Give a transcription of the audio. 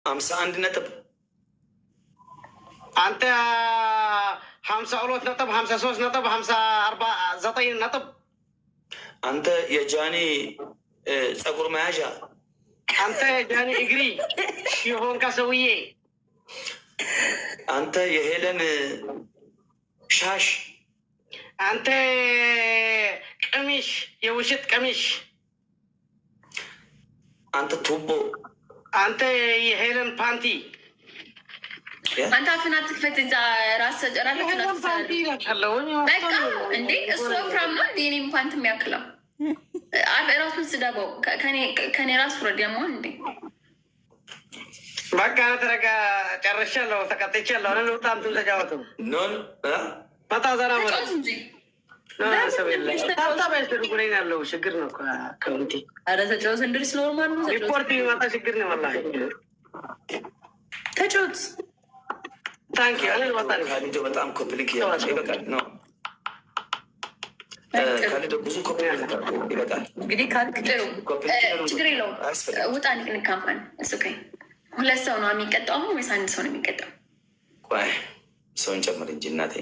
51 ነጥብ። አንተ 52 ነጥብ፣ 53 ነጥብ፣ 54 9 ነጥብ። አንተ የጃኒ ጸጉር መያዣ። አንተ የጃኒ እግሪ የሆንካ ሰውዬ። አንተ የሄለን ሻሽ። አንተ ቀሚሽ፣ የውሸት ቀሚሽ። አንተ ቱቦ። አንተ የሄለን ፓንቲ። አንተ አፍህን አትክፈት። እዛ ራስ ራሳችሁን። በቃ እንዴ፣ እሱ ወፍራም ነው እንዴ? እኔም ፓንት የሚያክለው ራሱን ስደበው። ከኔ ራስ ውረድ ያመሆን እንዴ? በቃ ተረጋ፣ ጨርሻለሁ፣ ተቀጥቻለሁ። እኔ ልውጣ፣ እንትን ተጫወቱ። ኖን። ፈታ ዘና በሉ። ተጫወት እንጂ። Tap tap ያስደርጉ ላይ ያለው ችግር ነው እኮ አካውንቴ። ኧረ ተጫወት እንድሪስ፣ normal ነው። ተጫወት። ሪፖርት የሚመጣ ችግር ነው ወላሂ። ተጫወት። Thank you፣ እኔ ልወጣ ነው። ካሊዶ በጣም copy link ይበቃል ነው። ካሊዶ ብዙ copy link ይበቃል። እንግዲህ ካልክ። ጥሩ፣ ችግር የለውም። ውጣ ንቅንቅ ካምፓን እሱ። ሁለት ሰው ነው የሚቀጣው አሁን ወይስ አንድ ሰው ነው የሚቀጣው? ቆይ ሰውን ጨምር እንጂ እናቴ።